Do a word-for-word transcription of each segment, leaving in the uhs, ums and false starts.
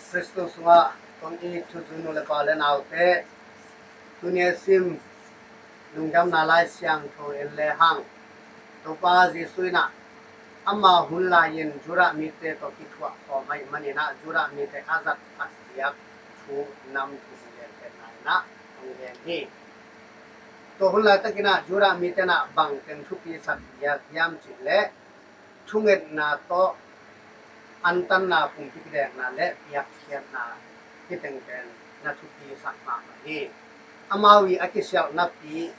Khristu sungah kong it thuzui nu le pa le naute, tuni a sim lungdamna Lai Siangtho en le hang, Topa Jesuh in ah ama hun lai-in Judah mite tawh kithuah khawm ahih manin ah Judah mite a zat a siak thu nam thum gen pen nai-in ah hong gen hi. Tua hun laitakin ah Judah mite in ah bang teng thupi sak hiam cih leh thungetna tawh antanna, pumpi kidekna le piakkhiatna, hih teng pen na thupi sak mahmah hi. Amau i a kisialhnapi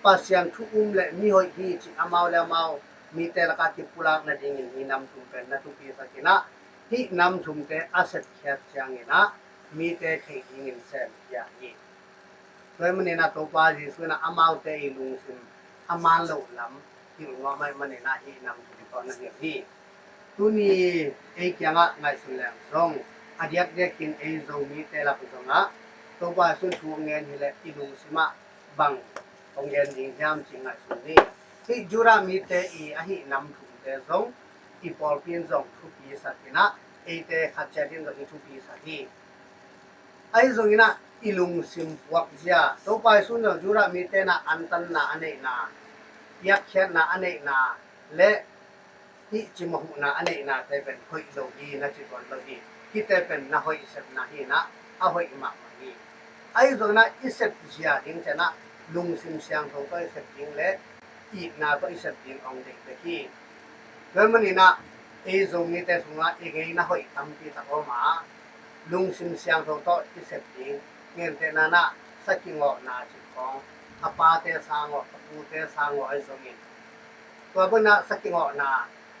Pasian thu um le mi hoih hi cih amau le amau mite lakah kipulak nadingin hih nam thum pen na thupi sak in ah, hih nam thumte a sepkhiat ciangin ah mite theih dingin semkhia hi. Tua ahih manin ah Topa Jesuh in ah amaute i lungsim a man loh lam hilh nuam ahih manin ah hih nam thum tawh na hilh hi. Tuni ei kiangah ngaihsun leng zong, a diakdiakin ei Zomite lak zongah Topa Jesuh thu hong gen hi leh i lungsim ah bang hong gen ding hiam cih ngaihsun ni. Hih Judah mite i ahih nam thumte zong i pawlpi in zong thupi sak in ah, eite khat ciat in zong i thupi sak hi. Ahi zongin ah i lungsim puakzia, Topa Jesuh in zong Judah mite in ah antanna a neihna, piakkhiatna a neihna le hih cimawh huhna a neihnate pen hoih lo hi, na ci tuan lo hi. Hihte pen na hoih sepna hi in ah, a hoih mahmah hi. Ahi zongin ah i sepzia ding ciang ah lungsim siangtho tawh i sep ding le itna tawh i sep ding hong deih bek hi. Tua ahih manin ah ei Zomite sungah i ngeina hoih tampi tak om a, lungsim siangtho tawh i sep ding, gentehna in ah sakingawhna cih khawng, a pate sangawh, a pute sangawh ahi zongin, tua bangin ah sakingawhna,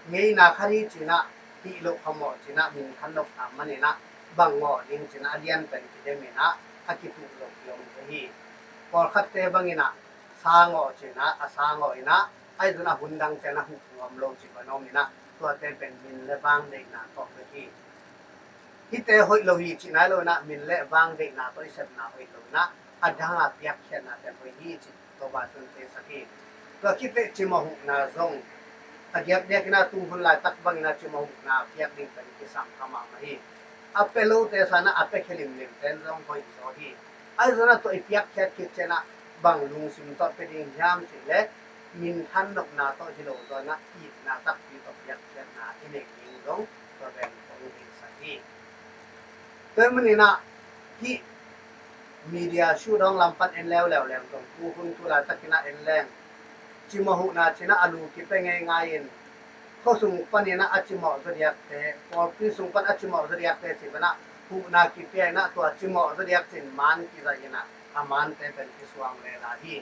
ngeina khat hi ci-in ah, hih loh khamawh ci-in ah minthan nop a manin ah bang ngawh ding ci-in ah a lianpen kidem in ah a kituh loh hi om thei hi. Pawlkhatte bangin ah sangawh ci-in ah a sangawh in ah, ahi zongin a hun dang ciang ah huh nuam lo cih bang om in ah, tuate pen min le vang deihna tawh bek hi. Hihte hoih lo hi cih nai lo in ah, min le vang deihna tawh i sepna hoih lo in ah, a dang a piakkhiatna pen hoih hi cih Topa Jesuh in theisak hi. Tua khit teh cimawh huhna zong, a diakdiakin ah tu hun laitak bangin ah cimawh huhna piak ding pen kisam kha mahmah hi. A pia lote sangin ah a piakhia limlimte in zong hoih zaw hi. Ahi zongin ah tua i piakkhiat khit ciang ah bang lungsim tawh pia ding hiam cih leh, minthan nopna tawh hi lo zaw in ah itna takpi tawh piakkhiatna i neih ding zong tua pen kong deihsak hi. Tua ahih manin ah hih media shoot hong lam pan en leuleu leng zong, tu hun tu laitakin ah en leng, cimawh huhna ci-in ah a lu kipia ngeingai in, khuasung panin ah a cimawh zaw diakte, pawlpi sung pan a cimawh zaw diakte ci-in ah huhna kipia in ah, tua cimawh zaw diak ci-in man kizaih in ah a mante pen kisuang lela hi.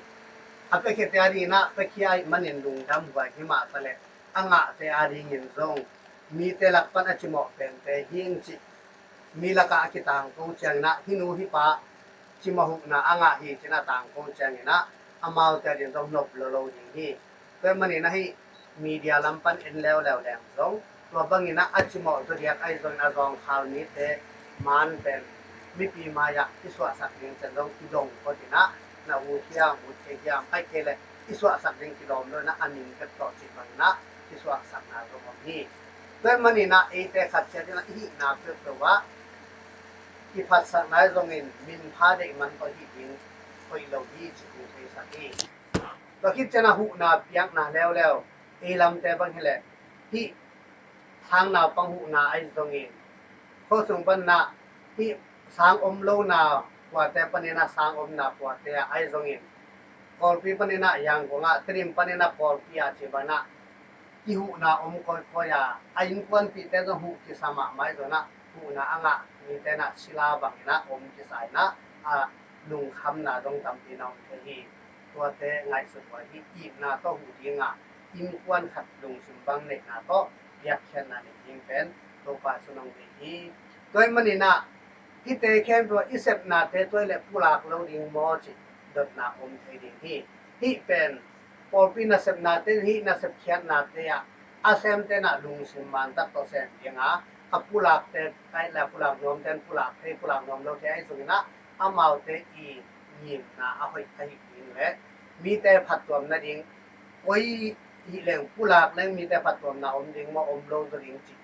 A piakhiate adingin ah piakhia ahih manin lungdam huai hi mah ta leh, a ngahte adingin zong mite lak pan a cimawh pente hi ing cih mi lakah a kitangko ciangin ah, hih nu hih pa cimawh huhna a ngah hi ci-in a tangko ciangin ah, amaute adingin zong nop lolo ding hi. Tua ahih manin ah hih media lam pan en leuleu leng zong, tua bangin ah a cimawh zaw diak ahi zongin a zawngkhal mite, man pen mipi mai-ah i suahsak ding ciang zong kidong phot in ah, na ut hiam, ut kei hiam, ahih kei leh i suahsak ding kilawm lo in ah a min pek tawh cih bangin ah kisuahsakna zong om hi. Tua ahih manin ah eite khat ciat in ah i hihna peuhpeuh ah i phatsakna ahi zongin minpha deih man tawh hih ding hoih lo hi cih hong theisak hi. Tua khit ciang ah huhna piakna leuleu, ei lamte bang hi leh, hih sang naupang huhna ahi zongin, khuasung panin ah hih sang om lona puate panin ah sang omna puate ah ahi zongin, Kawlpi panin ah Yangon ah, Tedim panin ah Kawlpi ah cih bangin ah kihuhna om kawikawi a, a innkuanpihte zong huh kisa mahmah ahi zongin ah, huhna a ngah mite in ah sila bangin ah om kisa in ah, a lungkhamna zong tampi na om thei hi. Tuate ngaihsut huai hi. Itna tawh huh ding a, innkuan khat lungsim bang neihna tawh piakkhiatna neih ding pen Topa Jesuh in hong deih hi. Tua ahih manin ah hihte khempeuh i sepnate tua hi leh pulak lo ding maw cih dotna om thei ding hi. Hih pen pawlpi nasepnate, hih nasepkhiatnate ah a semte in ah lungsim man tak tawh sem ding a, a pulakte, a pulak nuamte in pulak thei, pulak nuam lote ahi zongin ah, amaute i ngimna a hoih ahih ding leh mite phattuam nading, koi hih leng pulak leng mite phattuamna om ding maw, om lo zaw ding cih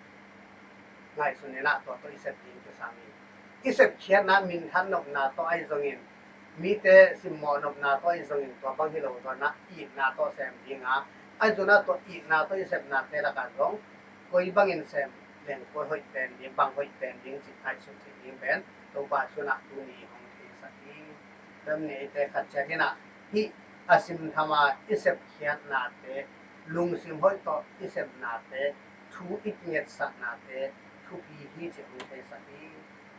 ngaihsun in ah tua tawh i sep ding kisam hi. i sepkhiatna minthan nopna tawh ahi zongin, mite simmawh nopna tawh ahi zongin, tua bang hi lo zawnah itna tawh sem dinga, ahi zongin ah tua itna tawh i sepnate lakah zong koi bangin sem leng koi hoih pen ding, bang hoih pen ding cih ngaihsut theih ding pen Topa Jesu in ah tuni hong theisak hi. Tua manin eite khat ciat in ah hih a simtham a i sepkhiatnate, lungsim hoih tawh i sepnate, thu i kingetsaknate thupi hi cih hong theisak hi.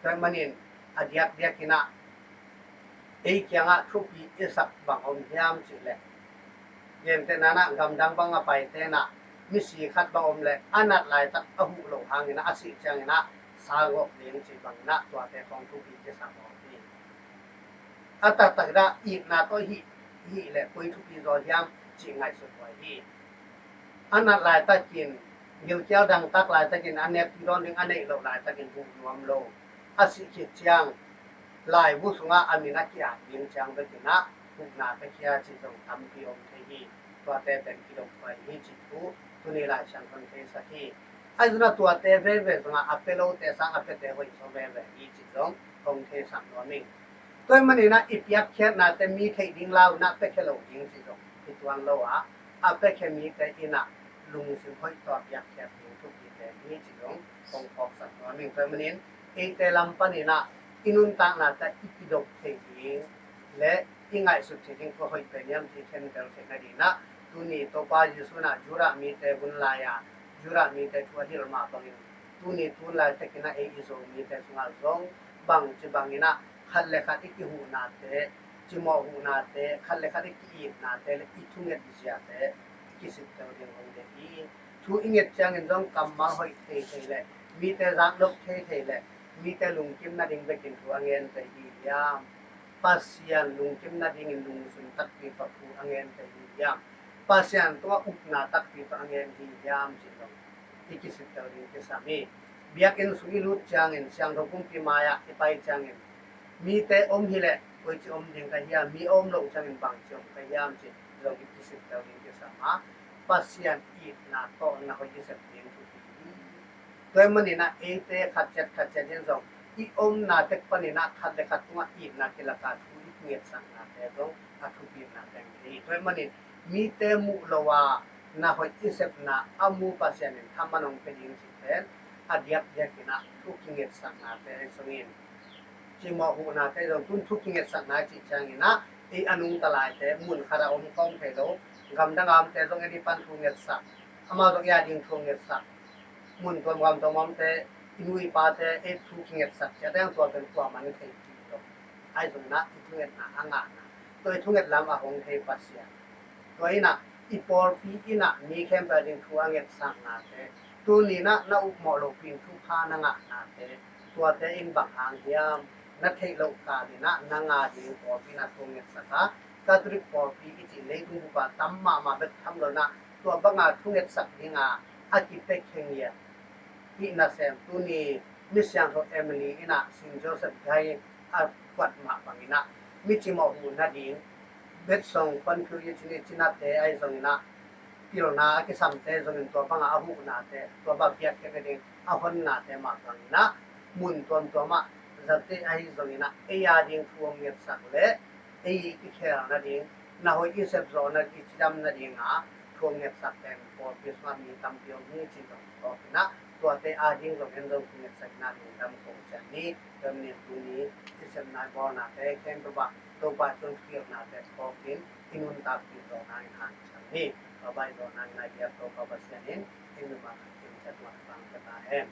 Tua manin a diakdiak in ah ei kiangah thupi i sak bang om hiam cih leh, gentehna in ah gamdang bang a paite in ah misi khat bang om leh a nat laitak a huh loh hangin ah a sih ciangin ah sa gawp ding cih bangin ah tuate khawng thupi kisak aw hi. A taktak in ah itna tawh hih, hih leh koi thupi zaw hiam cih ngaihsut huai hi. A nat laitakin, gilkial dangtak laitakin, a nekpi dawn ding a neih loh laitakin huh nuam lo. A sih khit ciang laibu sungah a min a ki-at ding ciang bekin ah huhna pekhia cih zong tampi om thei hi. Tuate pen kidop huai hi cih thu tuni Lai Siangtho in theisak hi. Ahi zongin ah tuate veve zongah a pia lote sang a piate hoih zaw veve hi cih zong hong theisak nuam ing. Tua ahih manin ah i piakkhiatnate mi theih ding lau in ah piakhia lo ding cih zong hi tuan lo a, a piakhia mite in ah lungsim hoih tawh a piakkhiat ding thupite hi cih zong hong phawksak nuam ing. Tua ahih manin eite lam panin ah i nuntaknate i kidop theih ding le i ngaihsut theih ding kua hoih pen hiam cih khentel theih nadingin ah tuni Topa Jesu in ah Judah mite hun lai-a Judah mite thu a hilh mah bangin tuni tun laitakin ah ei i Zomite sungah zong bangci bangin ah khat le khat i kihuhnate, cimawh huhnate, khat le khat i ki-itnate le i thunget ziate i kisittel ding hong deih hi. Thu i nget ciangin zong kammal hoih thei thei le mite zaknop thei thei le mite lungkim nading bekin thu a ngen thei hi hiam? Pasian lungkim nadingin lungsim takpi tawh thu a ngen thei hi hiam? Pasian tungah upna takpi tawh a ngen hi hiam cih zong i kisittel ding kisam hi. Biakinn sung i lut ciangin, siangtho kumpi mai-ah i pai ciangin, mite om hileh koici om ding ka hiam, mi a om loh ciangin bangci om ka hiam cih zong i kisittel ding kisam a, Pasian itna tawh na hoih i sep ding thupi hi. Tua ahih manin ah eite khat ciat khat ciat in zong i omna tek panin ah khat le khat tungah itna kilak a thu i kingetsaknate zong a thupina teng thei hi. Tua ahih manin mite muh lo a na hoih i sepna a mu Pasian in thaman hong pia ding cih pen a diakdiak in ah thu kingetsaknate ahi zongin, cimawh huhnate zong tun thu kingetsakna i cih ciangin ah ei a nungta laite mun khat a om khawm thei lo, gamdang a omte zong ei i pan thu ngetsak, amau zong ei a ding thu ngetsak, mun tuam gam tuam omte, i nu i pate ei thu kingetsak ciat dang tua pen tua man thei kik lo. Ahi zongin ah i thungetna a ngahna, tua i thunget lam a hong thei Pasian, tua in ah i pawlpi in ah mi khempeuh a ding thu a ngetsaknate, tuni in ah na upmawh lopi in thupha na ngahnate, tuate in bang hang hiam? Na theih loh kal in ah nang a ding pawlpi in ah thu ngetsak a, Catholic pawlpi i cih leitung bup ah tam mahmah bek tham lo in ah tua banga thu ngetsak ding a a kipia khe ngiat hih nasem tuni mi siangtho Emily in ah Saint Joseph gai a kuat mah bangin ah mi cimawh huh nading, betsong, confusion, cinate ahi zongin ah pilna a kisamte zongin tua banga a huhnate, tua bang piakkhiat nading a honnate mah bangin ah mun tuamtuam ah zate ahi zongin ah ei a ding thu hong ngetsak le ei i khel nading, na hoih i sep zawh nading, i cidam nading a thu hong ngetsak pen pawlpi sungah mi tampi om hi cih zong phawk in ah tuate a ding zong en zong thu ngetsak in ah lungdam ko cian ni. Tua manin tuni i sepna i bawlnate khempeuh ah Topa Jesu in thu hilhnate phawk in i nuntakpih zawh nangin hanciam ni. Tua bang i zawh nangin a biak Topa Pasian in i mimal khat ciat mah pang ka ta hen.